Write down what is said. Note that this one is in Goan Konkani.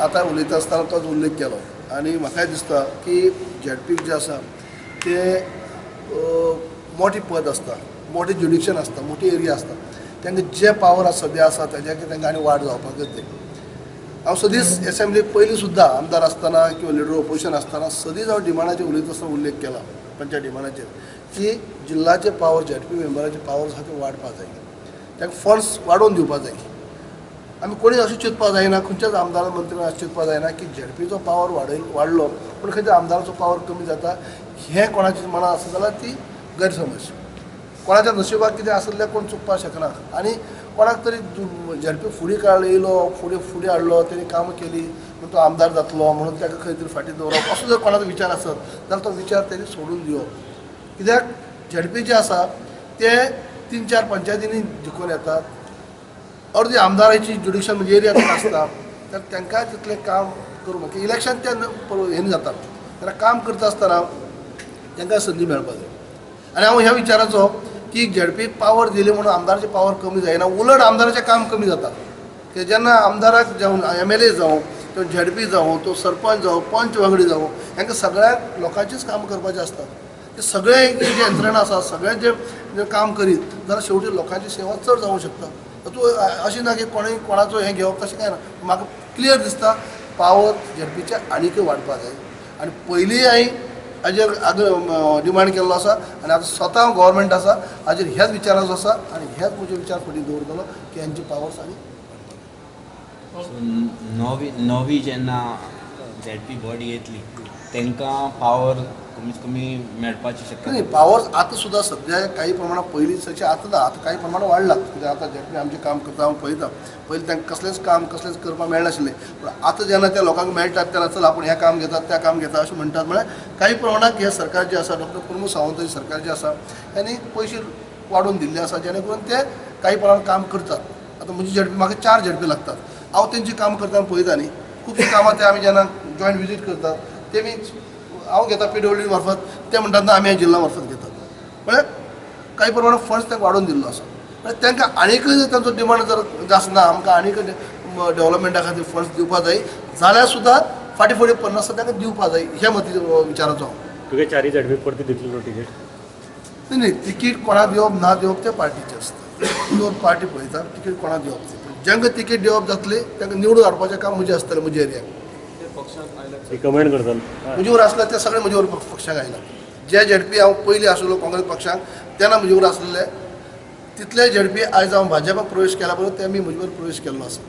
आतां उलयता आसतना तोच उल्लेख केलो आनी म्हाकाय दिसता की झेडपीक जें आसा तें मोटें पद आसता, मोटें ज्युडिक्शन आसता, मोठी एरिया आसता. तांकां जे पावर आसा सद्या आसा ताज्या तांकां आनी वाड जावपाकच जाय. हांव सदींच एसेंब्लीक पयलीं सुद्दां आमदार आसतना किंवा लिडर ऑपोजिशन आसतना सदींच हांव डिमांडाचेर उलयता आसतना उल्लेख केला पंचायत डिमांडाचेर की जिल्लाचे पावर, झेडपी मेंबराचे पावर आसा ते वाडपाक जाय, तांकां फंड्स वाडोवन दिवपाक जाय. आमी कोणी अशें चिंतपाक जायना, खंयच्याच आमदार मंत्र्यान अशें चिंतपाक जायना की झेडपीचो पावर वाडलो पूण खंयच्या आमदाराचो पावर कमी जाता. हें कोणाच्या मनात आसत जाल्यार ती गैरसमज. कोणाच्या नशिबाक कितें आसत जाल्यार कोण चुकपाक शकना. आनी कोणाक तरी झेडपी फुडें काळ येयलो, फुडें फुडें हाडलो, तेणी कामां केली म्हणून तो आमदार जातलो म्हणून ताका खंय तरी फाटीं दवरप असो जर कोणाचो विचार आसत जाल्यार तो विचार तेणी सोडून दिवप. कित्याक झेडपी जे आसा ते 3-4 पंचायतींनी जिखून येतात. अर्दी आमदाराची ज्युडिक्शन म्हणजे एरिया आसता तर तांकां तितलें काम करूंक इलेक्शन ते हें जाता तेन्ना काम करता आसतना तांकां संदी मेळपाक जाय. आनी हांव ह्या विचाराचो की झेडपीक पावर दिली म्हणून आमदाराची पावर कमी जायना, उलट आमदाराचें काम कमी जाता. की जेन्ना आमदाराक जावं, एम एल ए जावं, तो झेडपी जावं, तो सरपंच जावं, पंच वांगडी जावं, हांकां सगळ्या लोकांचीच कामां करपाचीं आसतात. ते सगळे जे यंत्रणा आसा, सगळे जे जे काम करीत जाल्यार शेवटी लोकांची सेवा चड जावंक शकता. तातूंत अशें ना की कोणूय कोणाचो हें घेवप, तशें कांय ना. म्हाका क्लियर दिसता पावर झेडपीचे आनीकय वाडपाक जाय. आनी पयलीं हांवें हाजेर डिमांड केल्लो आसा आनी आतां स्वता हांव गव्हर्मेंट आसा हाजेर ह्याच विचाराचो आसा आनी हेच म्हजे विचार फुडें दवरतलो की हांचे पावर्स आनी सो नवी नवी जेन्ना झेडपी बॉडी येतली तांकां पावर कमीत कमी मेळपाची शक्यता? नाही, पावर आतां सुद्दां सद्या काही प्रमाणात पयलीं तशें आतां ना, आतां काही प्रमाणात वाडलां. कित्याक आतां झेडपी आमचें काम करता हांव पळयता. पयलीं तांकां कसलेंच काम कसलेंच करपाक मेळनाशिल्लें, पूण आतां जेन्ना त्या लोकांक मेळटात तेन्ना चल आपूण हें काम घेतात, त्या काम घेता अशें म्हणटात. म्हळ्यार काही प्रमाणात हें सरकार जें आसा, डॉक्टर प्रमोद सावंताचें सरकार जें आसा, तांणी पयशे वाडोवन दिल्ले आसा जेणे करून ते काही प्रमाणात काम करतात. आतां म्हजी झेडपी, म्हाका 4 झेडपी लागतात. हांव तेंची काम करतना पळयता न्ही, खुबशीं कामां ते आमी जेन्ना जॉयंट विजीट करतात ते मी हांव घेता पीडब्ल्यूडी मार्फत, ते म्हणटात ना आमी ह्या जिल्ला मार्फत घेतात. म्हळ्यार काही प्रमाणात फंड्स तांकां वाडोवन दिल्लो आसा. म्हळ्यार तांकां आनीकय जर तांचो डिमांड जर आसना आमकां आनीक डेव्हलपमेंटा खातीर फंड्स दिवपाक जाय जाल्यार सुद्दां फाटीं फुडें पडनासतना तांकां दिवपाक जाय, ह्या मती विचाराचो हांव. तुगे चारी झेडपी परती दितली न्हू तिकीट? नाही नाही, तिकीट कोणाक दिवप ना दिवप तें पार्टीचें आसता. दोन पार्टी पळयता तिकीट कोणाक दिवप तें. जांकां तिकीट दिवप जातली तांकां निवडून हाडपाचें काम म्हजें आसतलें, म्हज्या एरियाक. रिकमेंड करतलो? म्हजे आसले ते सगळे म्हजे पक्षाक आयला. जे झेडपी हांव पयलीं आसलो काँग्रेस पक्षाक तेन्ना म्हजे आसलेले तितले झेडपी आयज हांव भाजपाक प्रवेश केला बरोबर ते मी म्हजे बरोबर प्रवेश केल्लो आसा.